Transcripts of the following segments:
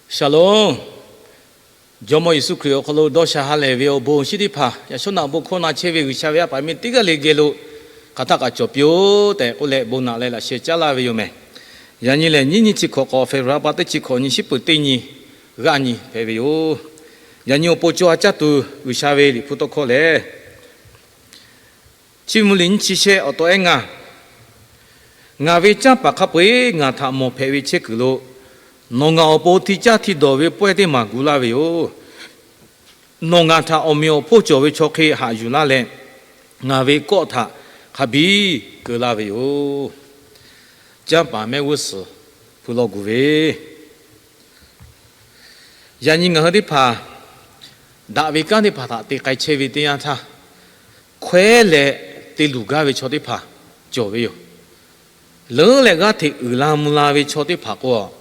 Shalom. Jawˇmawˇ Yeˍsuˆ Hkriꞈ awˬ hk'aw lo dawˇ sha ha lehˬ ve awˬ bon awˬ shinˉ teˇ hpaˍ, yaꞈ shawˉ naꞈ bon hkawˇ na chehˇ ve G'uiˬsha ve yaˇ paˍ miˇ teˇ g'aˇ le geh lo hk'aˬ htaˆ kaꞈ cawˬ piˇ-oˆ tehꞈ k'oˆ leh, bon naꞈ leh laꞈ sheh caˉ laˇ ve yoˬ mehˍ. Yaꞈ nyi lehˬ, nyiˇ nyi chi hkawꞈ k'awꞈ, February pa teˇ chi hkawꞈ nyi, shiˉ peuˬ teˇ nyi, g'aˇ nyi hpehꞈ ve yoˬ. Yaꞈ nyi awˬ pon caw ha caˇ tuˬ G'uiˬsha ve Liꞈ hpu tawˇ hkawˇ lehˬ, Chiˇ mvuh liꞈ nyiˇ chi shehˆ awˬ taw ehˉ ngaˇ, Ngaˬ ve canˇ paˍ hk'a peu-eˬ ngaˬ htaꞈ mawˬ hpehꞈ ve chehˇ kuiˬ lo, nawˬ ngaˬ awˬ pon hti caˇ hti dawˬ ve pawehˇ teˇ maˬ gu laˇ ve yoˬ. Nawˬ ngaˬ htaꞈ awˬ meꞈ awˬ hponˇ cawˬ ve chaw hk'e haꞈ yuˬ laˇ leh, ngaˬ ve kawˆ htaꞈ hk'a biˇ keu laˇ ve yoˬ. Canˇ paˍ mehˆ g'uˇ suhˍ hpui lawˇ gu ve, yaꞈ nyi ngaˬ hui teˇ hpaˍ daꞈ ve kanˉ teˇ hpaˍ htaꞈ te k'ai chehˇ ve teˇ yanˇ htaˇ, hkawehˉ leh te luˬ gaˇ ve chaw teˇ hpaˍ cawˬ ve yoˬ. Leuˉ leh g'aˇ hteꞈ uiˍ la mvuh la ve chaw teˇ hpaˍ k'o,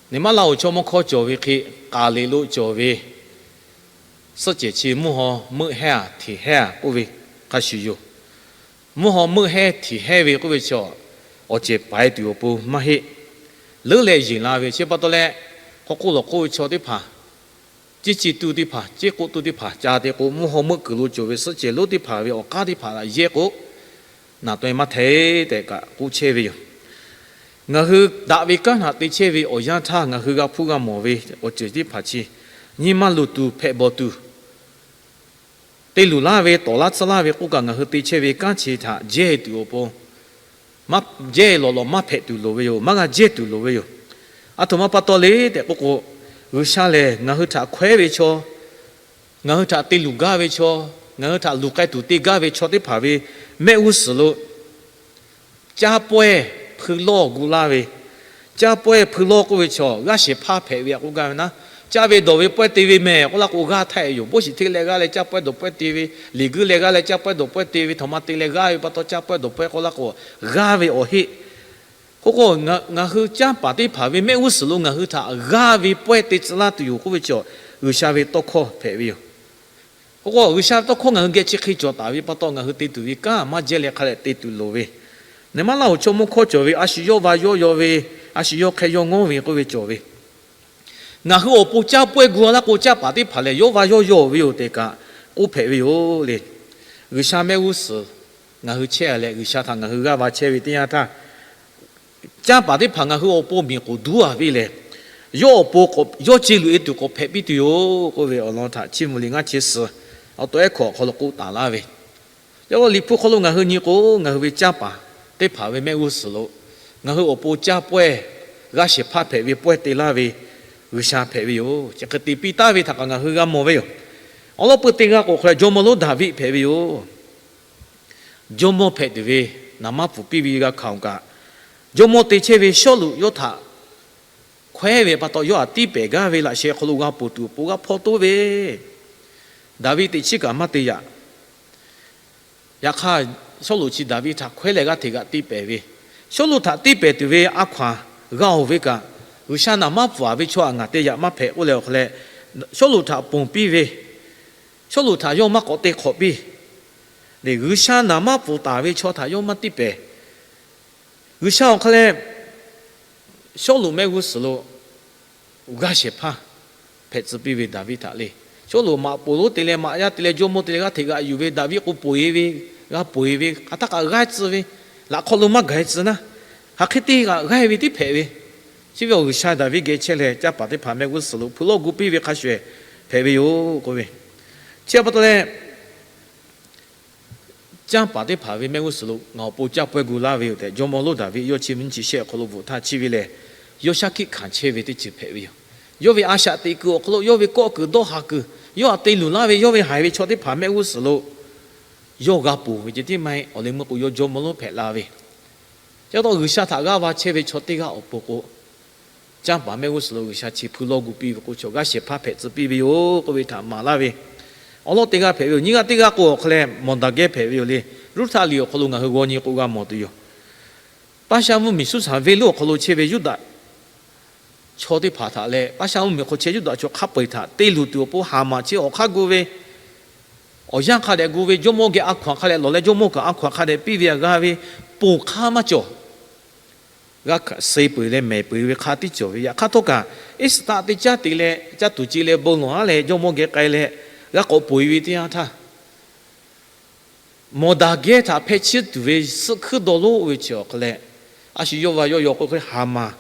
neˇ maˇ laˇ oˬ chaw mawˇ hkawˇ cawˬ ve hk'e, k'aˍ leꞈ lo cawˬ ve suhˆ cehˬ chi mvuhˇ haw meuˆ hehnˇ-a hteꞈ hehnˇ-a k'oˆ ve hk'a shuˍ yoˬ. Mvuhˇ haw meuˆ hehnˇ hteꞈ hehnˇ ve k'oˆ ve chaw, awˬ cehˬ paiˍ tuˬ awˬ pon maˇ heˆ. Leuˉ leh yeˬ la ve chi pa taw leh, hk'aw k'oˆ lawˬ k'oˆ ve chaw teˇ hpaˍ, ceˇ ci tuˬ teˇ hpaˍ, ceˇ k'oˆ tuˬ teˇ hpaˍ ca te k'o, mvuhˇ haw meuˆ kuiˬ lo cawˬ ve suhˆ cehˬ lonˉ teˇ hpaˍ ve awˬ k'aˉ teˇ hpaˍ htaꞈ yehˇ k'o, naˍ taweh maˇ hteˇ tehꞈ kaꞈ k'oˆ chehˇ ve yoˬ. Ngaˬ hui daꞈ ve kanˉ htaꞈ te chehˇ ve awˬ yanˇ htaˇ, ngaˬ hui g'a hpuˇ g'a mawˬ ve awˬ ceuˬ teˇ hpaˍ chi, nyi ma luˬ tuˬ hpehꞈ bawˬ tuˬ, te luˬ laˇ ve, tawˍ laˇ tsuhˇ laˇ ve k'oˆ kaꞈ, ngaˬ hui te chehˇ ve kanˉ chi htaꞈ jehˇ tuˬ awˬ pon, jehˇ lawˬ lawˬ maˇ hpehꞈ tuˬ loˍ ve yoˬ. Maˇ g'a jehˇ tuˬ loˍ ve yoˬ. Aˬ htoꞈ ma pa taw le tehꞈ k'oˆ k'o, G'uiˬsha lehˬ ngaˬ hui htaꞈ hkawehˉ ve chaw, ngaˬ hui htaꞈ te luˬ gaˇ ve chaw, ngaˬ hui htaꞈ luˬ k'ai tuˬ te gaˇ ve chaw teˇ hpaˍ ve mehˆ g'uˇ suhˍ lo caˇ pawehˇ hpui lawˇ gu laˇ ve, caˇ pawehˇ hpui lawˇ k'oˆ ve chaw g'aˇ shehˍ hpaˇ hpehꞈ ve htaꞈ k'oˆ gaˇ ve naˉ, caˇ ve dawˬ ve pawehˇ te ve mehˍ k'oˆ laˇ k'o, g'aˇ htaˇ-e yoˬ. Boˇ shiˍ hteˇ leh g'aˇ leh caˇ pawehˇ dawˬ pawehˇ te ve, liꞈ guiˇ leh g'aˇ leh caˇ pawehˇ dawˬ pawehˇ te ve, htaꞈ ma te leh g'aˇ ve pa taw caˇ pawehˇ dawˬ pawehˇ k'oˆ laˇ k'o, g'aˇ ve awˬ heˆ. K'oˆ k'o, ngaˬ hui canˇ paˍ teˇ hpaˍ ve mehˆ g'uˇ suhˍ lo ngaˬ hui htaꞈ g'aˇ ve pawehˇ te tcuh laˇ tuˬ yoˬ k'oˆ ve chaw, G'uiˬsha ve tawˇ hkawˇ hpehꞈ ve yoˬ. K'oˆ k'o, G'uiˬsha ve tawˇ hkawˇ ngaˬ hui geh chi hk'e cawˬ taˍ ve pa taw, ngaˬ hui te tuˬ ve kanˉ maˇ jehˇ leh hk'a leh te tuˬ loˍ ve, neˇ maˇ laˇ oˬ chaw mawˇ hkawˇ cawˬ ve, a shu yawˇ va yawˇ yaw ve, a shu yawˇ hk'e yawˇ ngawˇ ve k'oˆ ve cawˬ ve, ngaˬ hui awˬ pon caˇ pawehˇ gu laˇ k'o, canˇ paˍ teˇ hpaˍ lehˬ yawˇ va yawˇ yaw ve yoˬ tehꞈ kaꞈ k'oˆ hpehꞈ ve yoˬ le. G'uiˬsha mehˆ g'uˇ suhˍ ngaˬ hui chehˇ leh, G'uiˬsha htaꞈ ngaˬ hui g'aˇ va chehˇ ve teˇ yanˇ htaˇ, canˇ paˍ teˇ hpaˍ ngaˬ hui awˬ pon miˬ k'oˍ duˉ-a ve lehˬ, yawˇ awˬ pon yawˇ ce luꞈ e tuˬ k'awꞈ hpehꞈ piˇ tuˬ yoˬ k'oˆ ve awˬ lawn htaꞈ Chiˇ mvuh liꞈ ngaˇ chi suhˍ awˬ taw ehˉ hkawꞈ awˬ hk'aw lo k'oˆ taˍ laˇ ve, yawˇ Liꞈ hpu hk'aw lo ngaˬ hui nyi k'o, ngaˬ hui ve canˇ paˍ teˇ hpaˍ ve mehˆ g'uˇ suhˍ lo ngaˬ hui awˬ pon caˇ pawehˇ g'aˇ shehˍ hpaˇ hpehꞈ ve pawehˇ te laˇ ve G'uiˬsha hpehꞈ ve yoˬ. Chi hk'e te piˇ taˍ ve htaꞈ kaꞈ ngaˬ hui g'a mawˬ ve yoˬ. Awˬ lawn peuˬ teˇ g'aˇ k'o hk'a leh jawˇmawˇ lonˉ Daˍviˆ hpehꞈ ve yoˬ. Jawˇmawˇ hpehꞈ tuˬ ve naˍ maˇ pfuhˍ piˇ ve g'a hkanˍ-oˬ kaꞈ, jawˇmawˇ te chehˇ ve Sawˉluꞈ yawˇ htaꞈ hkawehˉ ve pa taw, yawˇ htaꞈ tiˇ pehˍ gaˇ ve laꞈ sheh hk'aw lo g'a ponˬ tuˬ awˬ pon g'a hpaw toˆ ve, Daˍviˆ teꞈ chiˉ kaꞈ maˇ te yaꞈ. Yaꞈ hk'aˇ, Sawˉluꞈ chi Daˍviˆ htaꞈ hkawehˉ leh g'aˇ hteꞈ g'aꞈ tiˇ pehˍ ve, Sawˉluꞈ htaꞈ tiˇ pehˍ tuˬ ve a hkaw-anˬ g'a-oˬ ve kaꞈ, G'uiˬsha naˍ maˇ pfuhˍ-a ve chaw htaꞈ ngaˬ te yaꞈ maˇ hpehꞈ k'oˆ leh awˬ hk'a leh, Sawˉluꞈ htaꞈ ponˬ piˇ ve, Sawˉluꞈ htaꞈ yawˇ maˇ k'awꞈ te hk'awꞈ piˇ. G'uiˬsha naˍ maˇ pfuhˍ taˍ ve chaw htaꞈ yawˇ maˇ tiˇ pehˍ. G'uiˬsha awˬ hk'a leh Sawˉluꞈ mehˆ g'uˇ suhˍ lo g'aˇ shehˍ hpaˇ hpehꞈ tcuh piˇ ve Daˍviˆ htaꞈ le. Sawˉluꞈ maꞈ poˍ lonˉ te leh, maꞈ yaˇ te leh, jawˇmawˇ te leh g'aˇ hteꞈ g'aꞈ yuˬ ve Daˍviˆ k'o, ponˬ-e ve, g'a ponˬ-e ve, hk'aˬ htaˇ kaꞈ g'aˇ tcuh ve, laꞈ hk'aw lo maˇ gaˬ-e tcuh naˉ, hk'aˬ hk'e te kaꞈ g'aˇ-e ve tiˉ hpehꞈ ve. Chi ve awˬ G'uiˬsha Daˍviˆ geh chehˇ leh, canˇ paˍ teˇ hpaˍ mehˆ g'uˇ suhˍ lo hpui lawˇ gu piˇ ve hk'a shuˍ hpehꞈ ve yoˬ k'oˆ ve. Chi pa taw leh, canˇ paˍ teˇ hpaˍ ve mehˆ g'uˇ suhˍ lo ngaˬ awˬ pon caˇ pawehˇ gu laˇ ve yoˬ tehꞈ, jawˇmawˇ lonˉ Daˍviˆ yawˇ chi mvuhˇ nyi chi shehˆ awˬ hk'aw lo bvuhꞈ htaˇ chi ve lehˬ, yawˇ shaˉ hkiˆ hkanˍ chehˇ ve teˇ ceuˬ hpehꞈ ve yoˬ. Yawˇ ve a shaꞈ teꞈ kuiˬ awˬ hk'aw lo, yawˇ ve kawˆ kuiˬ dawˇ haˍ kuiˬ, yawˇ htaꞈ te luˬ laˇ ve yawˇ ve haiˬ ve chaw teˇ hpaˍ mehˆ g'uˇ suhˍ lo yawˇ g'a ponˬ ve ceh tiˉ maˇ heˆ. Awˬ leh meuˇ k'o, yawˇ jawˇmawˇ lonˉ hpehꞈ la ve, chi pa taw G'uiˬsha htaꞈ g'aˇ va chehˇ ve chaw teˇ g'aˇ awˬ pon k'o, canˇ paˍ mehˆ g'uˇ suhˍ lo G'uiˬsha chi hpui lawˇ gu piˇ ve k'o, chaw g'aˇ shehˍ hpaˇ hpehꞈ tcuh piˇ ve yoˬ k'oˆ ve htaꞈ maˍ laˇ ve. Awˬ lawn teˇ g'aˇ hpehꞈ ve yoˬ. Nyiˇ g'aˇ teˇ g'aˇ k'o awˬ hk'a leh Mawˬdaˍgehˇ hpehꞈ ve yoˬ le. Ruˇhtaˆ liꞈ awˬ hk'aw lo ngaˬ hui g'aw nyi k'o g'a mawˬ tuˬ yoˬ. Paˇshaˆ mvuhˇmiˬ Suˇsaˍ venˇ lonˉ awˬ hk'aw lo chehˇ ve Yuˇdaꞈ chaw teˇ hpaˍ htaꞈ leh, Paˇshaˆ mvuhˇmiˬ hk'aw chehˇ Yuˇdaꞈ chaw hk'a peu-eˬ htaꞈ te luˬ tuˬ awˬ pon Haˍmaꞈ chi awˬ hk'aˇ gu ve, awˬ yanˇ hk'a dehꞈ gu ve, jawˇmawˇ geh a hkaw-anˬ hk'a dehꞈ lawˬ leh, jawˇmawˇ kaꞈ a hkaw-anˬ hk'a dehꞈ piˇ ve htaꞈ g'a ve, ponˬ hk'aˇ maˇ cawˬ. g'a hkanˍ suh peuˬ leh mehˬ peuˬ ve hk'a tiˉ cawˬ ve. Yaꞈ hk'aˇ htawˇ kaꞈ Eˇsaˍtaˆ teˇ caˉ te leh caˇ tuˬ ce leh bon lawˬ haˉ leh jawˇmawˇ geh k'ai leh g'a k'awꞈ ponˬ e ve teˇ yanˇ htaˇ, Mawˬdaˍgehˇ htaꞈ hpeh chiˇ tuˬ ve suhˆ hkuiˉ dawˇ lonˉ oˇ ve chi awˬ hk'aw leh, a shu yawˇ va yawˇ yaw k'oˆ hk'e Haˍmaˍ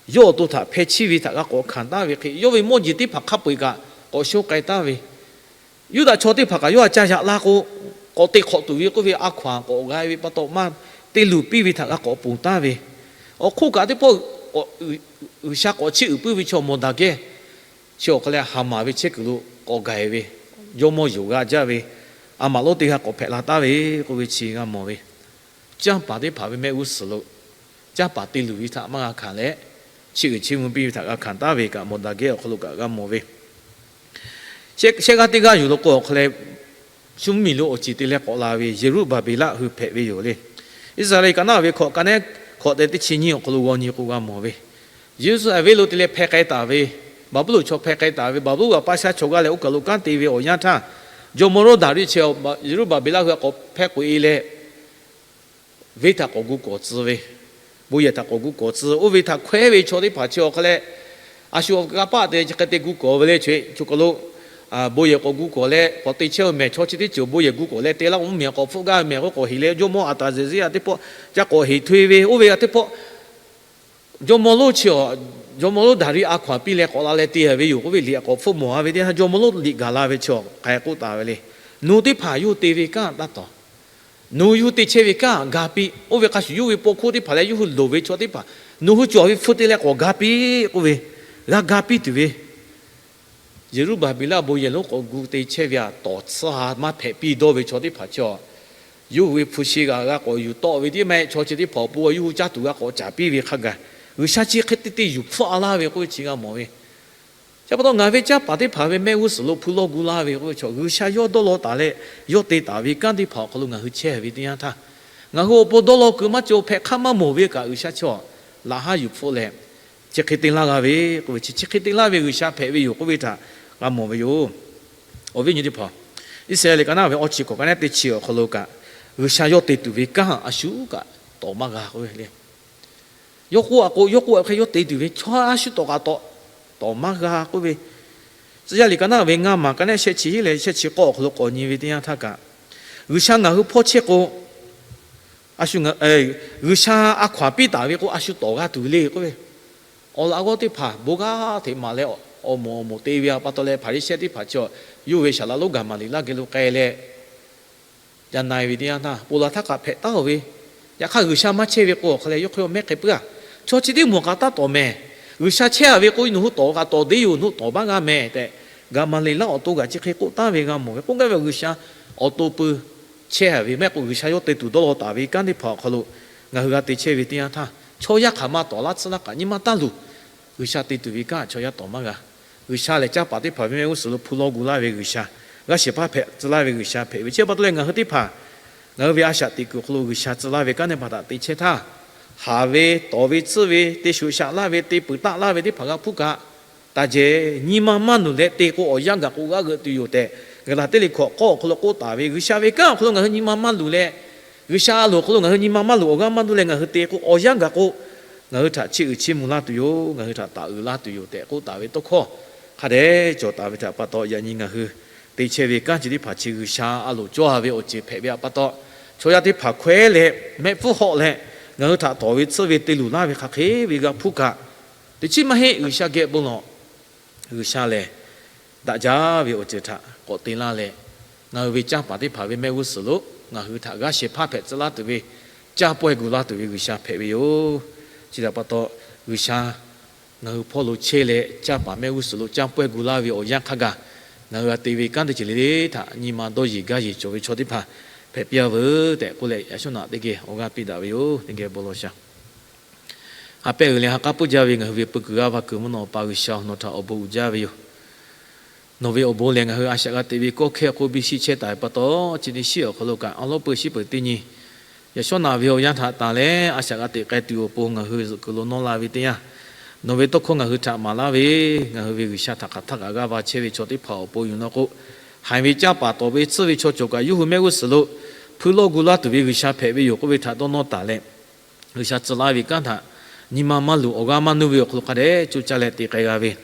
yawˇ awˬ to htaꞈ hpeh chiˇ ve htaꞈ g'a k'awꞈ hkanˍ taˍ ve hk'e, yawˇ ve mawˇ jeˬ teˇ hpaˍ hk'a peu-eˬ kaꞈ k'awꞈ shonˇ k'ai taˍ ve, Yuˇdaꞈ chaw teˇ hpaˍ kaꞈ yawˇ htaꞈ ca yaꞈ la k'o, k'awꞈ te hk'awꞈ tuˬ ve k'oˆ ve a hkaw-anˬ k'awꞈ g'a ve pa taw maˇ te luˬ piˇ ve htaꞈ g'a k'awꞈ ponˬ taˍ ve, awˬ hk'oˆ kaꞈ teˇ pawˆ G'uiˬsha k'awꞈ chiˇ uiˍ puiˉ ve chaw Mawˬdaˍgehˇ chi awˬ hk'aw leh Haˍmaˍ ve chehˇ kuiˬ lo k'awꞈ gaˬ e ve, jawˇmawˇ yonˍ g'a jaˇ ve, a maꞈ lonˉ teˇ g'aˇ k'awꞈ hpehꞈ la taˍ ve k'oˆ ve chi g'a mawˬ ve. Canˇ paˍ teˇ hpaˍ ve mehˆ g'uˇ suhˍ lo canˇ paˍ te luˬ ve htaꞈ maˇ g'a hkanˍ leh, chiˇ uiˍ chiˇ mvuh piˇ ve htaꞈ g'a hkanˍ taˍ ve kaꞈ Mawˬdaˍgehˇ awˬ hk'aw lo kaꞈ g'a mawˬ ve. Shehˆ g'aˇ teˇ g'aˇ yuˬ lo k'o awˬ hk'aw leh, shu mvuhˇmiˬ lo awˬ ceˬ te leh k'awꞈ la ve Yeˍruˆbaˍbeˍlaˆ hui hpehꞈ ve yoˬ le. Iˉsaˍreˍlaˆ ka naˆ ve hkawꞈ ka nehˉ hkawꞈ te teˇ chi nyiˇ awˬ hk'aw lo g'aw nyi k'o g'a mawˬ ve, Yeˍruˆsaˍlehnˍ venˇ lo te leh hpeh k'ai taˍ ve, Baˍbuˍlonˍ chaw hpeh k'ai taˍ ve, Baˍbuˍlonˍ g'aꞈ pa sha chaw g'aˇ leh oˇ kaˬ lo kanˉ te ve awˬ yanˇ htaˇ, jawˇmawˇ Roˉdaˍriˆ chi Yeˍruˆbaˍbeˍlaˆ hui htaꞈ k'awꞈ hpehˇ k'oꞈ e leh, venˇ htaꞈ k'awꞈ gu kawˍ tcuh ve, bon yehˬ htaꞈ k'awꞈ gu kawˍ tcuh, oˇ ve htaꞈ hkawehˉ ve chaw teˇ hpaˍ chi awˬ hk'aw leh, a shu g'a paˆ te chi hk'e te gu kawˍ ve le, choˬ kaˬ lo bon yehˬ k'awꞈ gu kawˍ leh k'awꞈ te chehˇ ve mehˬ, chaw chi teˇ ceuˬ bon yehˬ gu kawˍ leh te laˇ k'o mvuhˇmiˬ k'awꞈ hpfuhˆ gaˇ ve mehˬ k'o k'awꞈ heˍ leh jawˇmawˇ Aˍtaˍzeˍzehˇyaꞈ teˇ pawˆ ca k'awꞈ heˍ htoˇ e ve, oˇ ve a teˇ pawˆ jawˇmawˇ lonˉ chi, jawˇmawˇ lonˉ Daˍriˆ a hkaw-anˬ piˇ leh k'awꞈ la leh te ve yoˬ k'oˆ ve liꞈ k'awꞈ hpfuhˆ mawˬ a ve teˇ yanˇ, jawˇmawˇ lonˉ liꞈ gaˬ la ve chi awˬ hk'aˬ hk'e k'oˆ taˍ ve le. Nawˬ hui teˇ hpaˍ yawˇ hui te ve kanˉ taˇ tawˍ. Nawˬ hui yawˇ hui te chehˇ ve kanˉ ga piˇ. Oˇ ve hk'a shuˍ yawˇ ve paw hkuˇ teˇ hpaˍ leh yawˇ hui loˍ ve chaw teˇ hpaˍ nawˬ hui cawˬ ve hpu te leh k'awꞈ ga piˇ k'oˆ ve, g'a ga piˇ tuˬ ve Yeˍruˆbaˍbeˍlaˆ bon yehˬ lonˉ k'awꞈ gu te chehˇ ve aꞈ tawˍ tsuhˇ ha maˇ hpehꞈ piˇ dawˇ ve chaw teˇ hpaˍ chi, yawˇ hui ve hpu shi g'aꞈ g'a k'awꞈ yuˬ tawˆ ve teˇ maˇ heˆ, chaw chi teˇ hpaˍ awˬ pon yawˇ hui caˇ tuˬ g'a k'awꞈ caˍ piˇ ve hk'a gaˬ, G'uiˬsha chi hk'e te te yuˬ hpfuhˆ a laˇ ve k'oˆ ve chi g'a mawˬ ve. Chi pa taw ngaˬ ve canˇ paˍ teˇ hpaˍ ve mehˆ g'uˇ suhˍ lo hpu lawˇ gu laˇ ve k'oˆ ve chaw, G'uiˬsha yawˇ dawˇ law taˍ leh yawˇ te taˍ ve kanˉ teˇ hpaˍ awˬ hk'aw lo ngaˬ hui chehˇ ve teˇ yanˇ htaˇ, ngaˬ hui awˬ pon dawˇ law kuiˬ maˇ cawˬ hpehꞈ hk'aˇ maˇ mawˬ ve kaꞈ G'uiˬsha chi laꞈ haˉ yuˬ hpfuhˆ leh chi hk'e te laˇ g'a ve k'oˆ ve chi, chi hk'e te laˇ ve G'uiˬsha hpehꞈ ve yoˬ k'oˆ ve htaꞈ g'a mawˬ ve yoˬ. Awˬ viˉ nyi teˇ hpaˍ, Iˉsaˍreˍlaˆ ka naˆ ve awˇ chi hkawꞈ ka nehˉ teˇ chi awˬ hk'aw lo kaꞈ, G'uiˬsha yawˇ te tuˬ ve kanˉ a shu kaꞈ tawˍ maˇ g'a k'oˆ ve le. Yawˇ k'oˆ a k'o, yawˇ k'oˆ a hk'e yawˇ te tuˬ ve chaw a shu tawˍ kaꞈ tawˍ, tawˍ maˇ g'a k'oˆ ve. Tcuh yaˇ liꞈ ka naˆ ve ngaˇ maˬ ka nehˉ shehˆ chi hiˉ leh shehˆ chi k'awˇ awˬ hk'aw lo k'awꞈ nyi ve teˇ yanˇ htaˇ kaꞈ, G'uiˬsha ngaˬ hui hpawˇ chehˇ k'o, a shu, G'uiˬsha a hkaw-anˬ piˇ taˍ ve k'o a shu tawˍ g'a tuˬ le k'oˆ ve. Awˬ laꞈ g'awˇ teˇ hpaˍ bon g'aˇ hteꞈ maˍ leh awˬ moˍ awˬ moˍ te ve pa taw leh Hpaˍriˍsehˇ teˇ hpaˍ chi yawˇ ve saˍ laꞈ lonˉ Gaˍmaˍleˍlaˆ geh lo k'ai leh, ca na-e ve teˇ yanˇ htaˇ, ponˬ laˬ htaˇ kaꞈ hpehꞈ taˉ-oˬ ve. Yaꞈ hk'aˇ G'uiˬsha maˇ chehˇ ve k'o awˬ hk'aw leh yawˇ hk'e mehˉ hk'e puiˉ-a. Chaw chi teˇ moˍ kaꞈ taˇ tawˍ mehˍ. G'uiˬsha chehˇ-a ve k'o nawˬ hui tawˍ kaꞈ tawˍ deˇ yoˬ, nawˬ hui tawˍ baˆ g'a mehˍ tehꞈ, Gaˍmaˍleˍlaˆ awˬ to kaꞈ chi hk'e k'oˆ taˍ ve g'a mawˬ ve. K'oˆ gaˇ ve G'uiˬsha awˬ to pui chehˇ-a ve mehˆ k'o, G'uiˬsha yawˇ te tuˬ dawˇ law taˍ ve kanˉ teˇ hpaˍ awˬ hk'aw lo ngaˬ hui g'a te chehˇ ve teˇ yanˇ htaˇ, chaw yaˇ hk'aˬ ma tawˍ laˇ tcuhˉ laˇ kaꞈ nyi ma taˇ luˬ. G'uiˬsha te tuˬ ve kanˉ chaw yaˇ tawˍ maˇ g'a. G'uiˬsha lehˬ canˇ paˍ teˇ hpaˍ ve mehˆ g'uˇ suhˍ lo hpu lawˇ gu laˇ ve G'uiˬsha, g'aˇ shehˍ hpaˇ hpehꞈ tcuh laˇ ve G'uiˬsha hpehꞈ ve. Chi pa taw leh ngaˬ hui teˇ hpaˍ, ngaˬ hui ve a shaꞈ teꞈ kuiˬ awˬ hk'aw lo G'uiˬsha tcuh laˇ ve kanˉ teˇ hpaˍ htaꞈ te chehˇ htaˇ, haˍ ve tawˍ ve tsuhˇ ve te shuˍ shaꞈ laˇ ve te peuˬ taˆ laˇ ve teˇ hpaˍ g'a hpuˇ kaꞈ, taˇ jehˬ nyi ma maˇ luˬ leh te k'o awˬ yanˇ gaˬ k'o g'a g'euꞈ tuˬ yoˬ tehꞈ, Gaˍlaˍtiˆ liꞈ hkawꞈ k'awˇ awˬ hk'aw lo k'oˆ taˍ ve G'uiˬsha ve kanˉ awˬ hk'aw lo ngaˬ hui nyi ma maˇ luˬ leh, G'uiˬsha a loˍ awˬ hk'aw lo ngaˬ hui nyi ma maˇ luˬ awˬ g'aˇ maˇ nuˇ leh ngaˬ hui te k'o awˬ yanˇ gaˬ k'o, ngaˬ hui htaꞈ chiˇ uiˍ chiˇ mvuh laˇ tuˬ yoˬ, ngaˬ hui htaꞈ taˍ uiˍ laˇ tuˬ yoˬ tehꞈ k'oˆ taˍ ve tawˇ hkawˇ hk'a dehꞈ cawˬ taˍ ve htaꞈ pa taw, yaꞈ nyi ngaˬ hui te chehˇ ve kanˉ chi teˇ hpaˍ chi G'uiˬsha a loˍ cawˇ-a ve awˬ ceuˬ hpehꞈ ve pa taw, chaw yaˇ teˇ hpaˍ hkawehˉ leh mehˆ hpfuhˇ hawˆ leh ngaˬ hui htaꞈ tawˍ ve tsuhˇ ve te luˬ laˇ ve hk'aˬ hk'e ve g'a hpuˇ kaꞈ, teˇ chiˉ maˇ heˆ G'uiˬsha geh bon lawˬ. G'uiˬsha lehˬ daꞈ jaˇ ve awˬ ceuˬ htaꞈ k'awꞈ te laˇ leh, ngaˬ hui ve canˇ paˍ teˇ hpaˍ ve mehˆ g'uˇ suhˍ lo ngaˬ hui htaꞈ g'aˇ shehˍ hpaˇ hpehꞈ tcuh laˇ tuˬ ve, canˇ pawehˇ gu laˇ tuˬ ve G'uiˬsha hpehꞈ ve yoˬ. Chi htaꞈ pa taw, G'uiˬsha ngaˬ hui hpawˇ lo chehˇ leh canˇ paˍ mehˆ g'uˇ suhˍ lo canˇ pawehˇ gu laˇ ve awˬ yanˇ hk'a gaˬ, ngaˬ hui g'a te ve kanˉ teˇ ceuˬ le le htaꞈ nyi ma dawˇ yeˬ gaˇ yeˬ cawˬ ve chaw teˇ hpaˍ hpehꞈ piˇ-a veuˬ tehꞈ k'oˆ leh, yaꞈ shawˉ naꞈ teˇ geh awˬ g'aˇ piˇ daꞈ ve yoˬ. Teˇ geh bon lawˬ shaˍ. Ha pehˇ uiˍ leh ha k'aˉ puiˉ jaˇ ve ngaˬ hui ve peu kuiˬ g'aˇ va kuiˬ mvuhˇ naw pa G'uiˬsha, nawˬ htaꞈ awˬ bon uiˍ jaˇ ve yoˬ. Nawˬ ve awˬ bon lehˬ, ngaˬ hui a shaꞈ g'a teꞈ ve kawˇ hkehˇ awˬ hk'oˆ biˇ shiˆ chehˇ taˍ ve pa taw, chi teˇ shiˉ awˬ hk'aw lo kaꞈ awˉ lawˉ peu shiˉ peuˬ teˇ nyi yaꞈ shawˉ naꞈ ve awˬ yanˇ htaꞈ tanˬ leh a shaꞈ g'a teꞈ k'ai tuˬ awˬ pon ngaˬ hui zuhꞈ kuiˬ lo nawˇ la ve teˇ yanˇ, nawˬ ve tawˇ hkawˇ ngaˬ hui htaꞈ maˍ laˇ ve, ngaˬ hui ve G'uiˬsha htaꞈ hk'aˬ htaˇ kaꞈ g'aˇ va chehˇ ve chaw teˇ hpaˍ awˬ pon yuˬ law k'o, haiˬ ve canˇ paˍ tawˍ ve tsuhˇ ve chaw cawˬ kaꞈ yawˇ hui mehˆ g'uˇ suhˍ lo hpui lawˇ gu laˇ tuˬ ve G'uiˬsha hpehꞈ ve yoˬ k'oˆ ve htaꞈ dawˇ nawˇ taˍ leh, G'uiˬsha tcuh laˇ ve kanˉ htaꞈ nyi ma maˇ luˬ awˬ g'aˇ maˇ nuˇ ve awˬ hk'aw lo hk'a dehꞈ coˇ caˇ leh te k'ai g'a ve,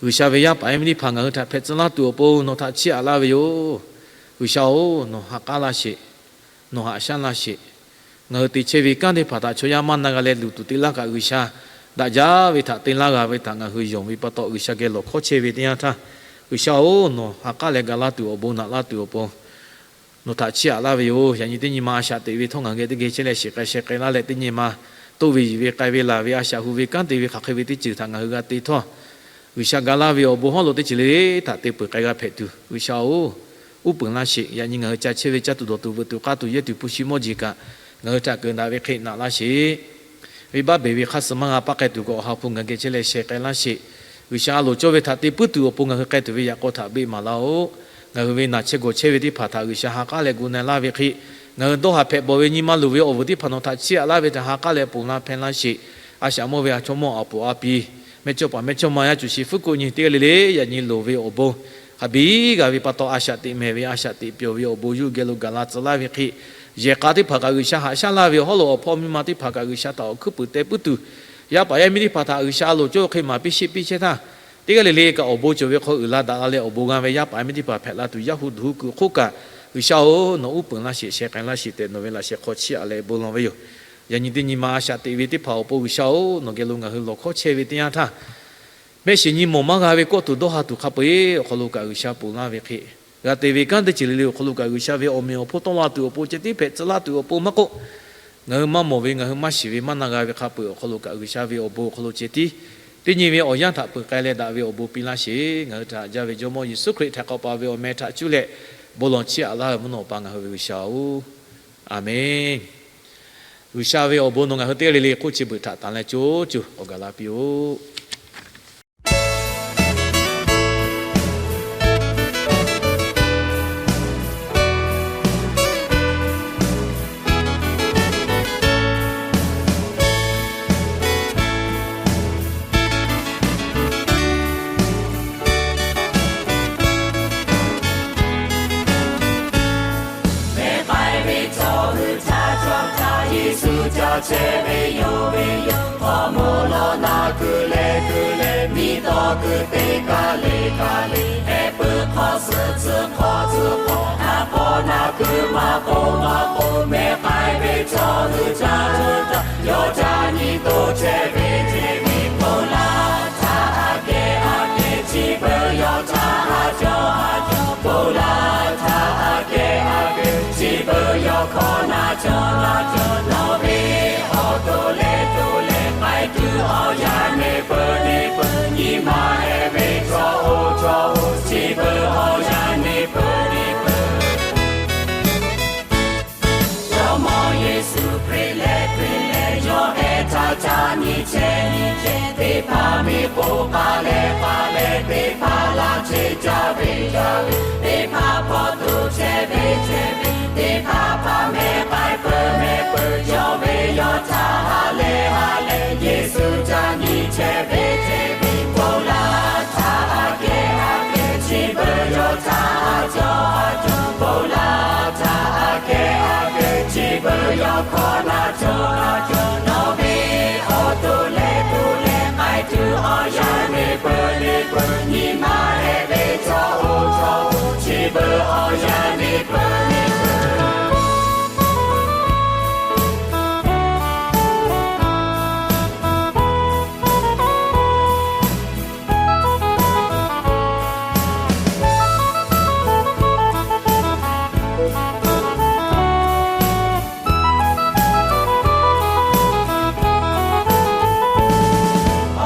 G'uiˬsha ve yaˇ paˍ yaˇ miˇ teˇ hpaˍ ngaˬ hui htaꞈ hpehꞈ tcuh laˇ tuˬ awˬ pon nawˬ htaꞈ chiˇ aꞈ laˇ ve yoˬ. G'uiˬsha-oˬ, nawˬ ha k'aˉ laˇ sheˍ. Nawˬ haꞈ shaˉ laˇ sheˍ. Ngaˬ hui te chehˇ ve kanˉ teˇ hpaˍ htaꞈ chaw yaˇ maˇ na g'a leh luˬ tuˬ te laˇ kaꞈ, G'uiˬsha daꞈ jaˇ ve htaꞈ te laˇ g'a ve htaꞈ ngaˬ hui yonˍ ve pa taw, G'uiˬsha geh lawˬ hkawˇ chehˇ ve teˇ yanˇ htaˇ, G'uiˬsha-oˬ, nawˬ ha k'aˉ leh ga laˇ tuˬ awˬ bon naꞈ laˇ tuˬ awˬ pon nawˬ htaꞈ chiˇ aꞈ laˇ ve yoˬ. Yaꞈ nyi teˇ nyi ma a shaꞈ teꞈ ve htawˇ ngaˬ hui geh teˇ geh chehˇ leh shiˍ k'ai sheh k'ai laˇ leh, teˇ nyi ma toˇ ve yiˬ ve k'ai ve laˬ ve a shaꞈ hu ve kanˉ te ve hk'aˬ hk'e ve teˇ ceuˬ htaꞈ ngaˬ hui g'a te htawˇ, G'uiˬsha ga laˇ ve awˬ bon hawˉ lo teˇ ceuˬ le le htaꞈ te peuˬ k'ai g'a hpehꞈ tuˬ, G'uiˬsha-oˬ, uˉ peunˍ laˇ sheˍ. Yaꞈ nyi ngaˬ hui ca chehˇ ve caˇ tuˬ dawˬ tuˬ veuꞈ tuˬ k'aˇ tuˬ yehˇ tuˬ hpu shi mawˇ jeˬ kaꞈ ngaˬ hui htaꞈ keunˍ daꞈ ve hk'e naꞈ laˇ sheˍ. Venˇbaˆ beˬ ve hk'aˇ suh maˇ g'a paˇ k'ai tuˬ kaꞈ, awˬ ha hpu ngaˬ geh chehˇ leh sheh k'ai laˇ sheˍ. G'uiˬsha a loˍ cawˇ ve htaꞈ te puiˉ tuˬ awˬ pon ngaˬ hui k'ai tuˬ ve yaꞈ k'aw htaꞈ beˆ maˍ laˇ-oˆ. Ngaˬ hui ve naˬ chehˇ gawˬ chehˇ ve teˇ hpaˍ htaꞈ G'uiˬsha ha k'aˉ leh gu na laˇ ve hk'e, ngaˬ hui dawˇ haˍ hpehꞈ bawˬ ve nyi ma luˬ ve awˬ vuiˬ teˇ hpaˍ nawˬ htaꞈ chiˇ aꞈ laˇ ve htaꞈ ha k'aˉ leh ponˬ laˇ hpehˇ laˇ sheˍ. A shaꞈ mawˇ ve a chaw mawˇ awˬ poˍ a pi, mehˇ chawˇ paˍ mehˇ chawˇ ma yaˇ cuˬ shi fuˉ kuˆ nyi teˇ g'aˇ le le, yaꞈ nyi loˍ ve awˬ bon hk'a biˇ g'a ve pa taw, a shaꞈ teꞈ mehˍ ve a shaꞈ teꞈ pyawˬ ve awˬ bon yuˇ geh lo gaˬ la tcuh laˇ ve hk'e, yehˬ k'a teˇ hpaˍ kaꞈ G'uiˬsha haꞈ shaˉ laˇ ve awˬ hawˉ lo awˬ hpawˇ miˇ ma teˇ hpaˍ kaꞈ G'uiˬsha htaꞈ awˬ hkuiˉ puiˍ teh puiˉ tuˬ, yaˇ paˍ yaˇ miˇ teˇ hpaˍ htaꞈ G'uiˬsha a loˍ cawˇ ve hk'e maˍ piˇ sheˆ piˇ chehˇ htaˇ, teˇ g'aˇ le le kaꞈ awˬ bon cawˬ ve hk'aw uiˍ la daꞈ la leh awˬ bon g'a ve yaˇ paˍ yaˇ miˇ teˇ hpaˍ hpehꞈ la tuˬ yaˇ hu duˬ hu kuiˬ hk'oˆ kaꞈ, G'uiˬsha-oˬ, nawˬ uˉ peunˍ laˇ sheˍ, sheh k'ai laˇ sheˍ tehꞈ nawˬ ve laꞈ sheh hk'aw chiˇ aꞈ leh bon lawˬ ve yoˬ. Yaꞈ nyi teˇ nyi ma a shaꞈ teꞈ ve teˇ hpaˍ awˬ pon G'uiˬsha-oˬ, nawˬ geh lo ngaˬ hui lawˬ hkawˇ chehˇ ve teˇ yanˇ htaˇ, mehˆ shiˍ nyi mawˬ maˇ g'a ve kawˆ tuˬ dawˇ ha tuˬ hk'a peu-eˬ awˬ hk'aw lo kaꞈ G'uiˬsha ponˬ laˇ ve hk'e, g'a te ve kanˉ teˇ ceuˬ le le awˬ hk'aw lo kaꞈ G'uiˬsha ve awˬ meꞈ awˬ hponˇ tawˆ la tuˬ awˬ pon ceh tiˉ hpehꞈ tcuh laˇ tuˬ awˬ pon maˇ k'oˆ, ngaˬ hui maˇ mawˬ ve, ngaˬ hui maˇ shiˍ ve, maˇ na g'a ve hk'a peu-eˬ awˬ hk'aw lo kaꞈ G'uiˬsha ve awˬ bon awˬ hk'aw lo ceh tiˉ teˇ nyi ve awˬ yanˇ htaꞈ peuˬ k'ai leh daꞈ ve awˬ bon piˇ laˇ sheˍ. Ngaˬ hui htaꞈ haꞈ jaˇ ve Jawˇmawˇ Yeˍsuˆ Hkriꞈ htaꞈ k'awꞈ paˍ ve awˬ meh htaꞈ cuˇ leh bon lawˬ chiˇ aꞈ laˇ ve mvuhˇ naw pa ngaˬ hui ve G'uiˬsha-oˬ, Aˍmenˍ. G'uiˬsha ve awˬ bon nawˬ ngaˬ hui teˇ g'aˇ le le hk'oˆ chi beuꞈ htaꞈ tanˬ leh co co awˬ gaˬ la piˇ-oˆ. Mehˬ k'ai ve chaw hui htaꞈ cawˬ htaˇ, Yeˍsuˆ ca chehˇ ve yoˬ ve yoˬ. K'awꞈ mawˬ lawˬ naˍ kuiˬ leh kuiˬ leh, miˬ tawˇ kuiˬ te kaˇ le kaˇ le, heh puiˉ hk'aw suh tcuh hk'aw tcuh hk'aw, a k'awꞈ naˍ kuiˬ maˇ k'oˆ maˇ k'oˆ, mehˬ k'ai ve chaw hui htaꞈ cawˬ htaˇ, yawˇ ca nyi to chehˇ ve ceh ve, ponˬ laˇ htaˇ aꞈ kehˉ aꞈ kehˉ chi beuꞈ yawˇ htaꞈ haꞈ cawˬ haꞈ cawˬ, ponˬ laˇ htaˇ aꞈ kehˉ aꞈ kehˉ chi beuꞈ yawˇ hkawˇ na cawˬ na cawˬ, nawˬ ve awˬ to leh to leh k'ai tuˬ awˬ yanˇ neˇ peuˬ neˇ peuˬ, nyi ma heh ve chaw oˇ chaw oˇ chi beuꞈ awˬ yanˇ neˇ peuˬ neˇ peuˬ. Jawˇmawˇ Yeˍsuˆ Hkriꞈ leh Hkriꞈ leh yawˇ heh htaꞈ ca nyi chehˇ nyi chehˇ, teˇ hpaˍ miˬ k'oˆ k'ai leh k'ai leh, teˇ hpaˍ laˇ chehˇ caˇ ve caˇ ve, teˇ hpaˍ hpawˇ toˇ chehˇ ve chehˇ ve, teˇ hpaˍ hpaˍ mehˬ k'ai peuˬ mehˬ peuˬ, yawˇ ve yawˇ htaꞈ ha lehˬ ha lehˬ, Yeˍsuˆ ca nyi chehˇ ve chehˇ ve, ponˬ laˇ htaˇ aꞈ kehˉ aꞈ kehˉ chi beuꞈ yawˇ htaꞈ haꞈ cawˬ haꞈ cawˬ, ponˬ laˇ htaˇ aꞈ kehˉ aꞈ kehˉ chi beuꞈ yawˇ hkawˇ na cawˬ na cawˬ, nawˬ ve awˬ to leh to leh k'ai tuˬ awˬ yanˇ neˇ peuˬ neˇ peuˬ, nyi ma heh ve chaw oˇ chaw oˇ chi beuꞈ awˬ yanˇ neˇ peuˬ neˇ peuˬ.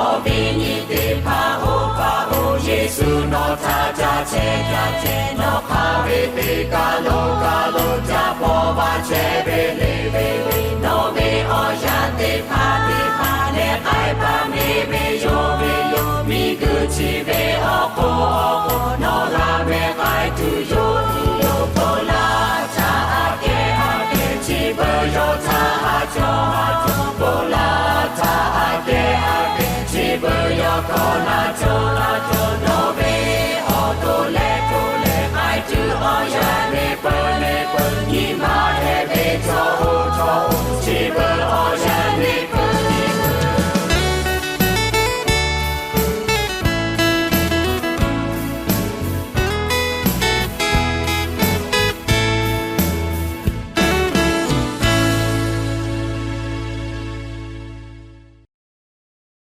Awˬ viˉ nyi teˇ hpaˍ-oˬ hpaˍ-oˬ, Yeˍsuˆ nawˬ htaꞈ ca chehˇ ca chehˇ, nawˬ hk'aˬ ve teˇ kaˬ lo kaˬ lo ca hpaw vaˇ chehˇ ve le ve le, nawˬ ve awˬ yanˇ teˇ hpaˍ teˇ hpaˍ leh k'ai paˍ miˬ ve yoˬ ve yoˬ, miˬguiˬ chi ve awˬ hk'oˆ awˬ hk'oˆ nawˬ g'a mehˬ k'ai tuˬ yoˬ tuˬ yoˬ, ponˬ laˇ htaˇ aꞈ kehˉ aꞈ kehˉ chi beuꞈ yawˇ htaꞈ haꞈ cawˬ haꞈ cawˬ, ponˬ laˇ htaˇ aꞈ kehˉ aꞈ kehˉ chi beuꞈ yawˇ hkawˇ na cawˬ na cawˬ, nawˬ ve awˬ to leh to leh k'ai tuˬ awˬ yanˇ neˇ peuˬ neˇ peuˬ, nyi ma heh ve chaw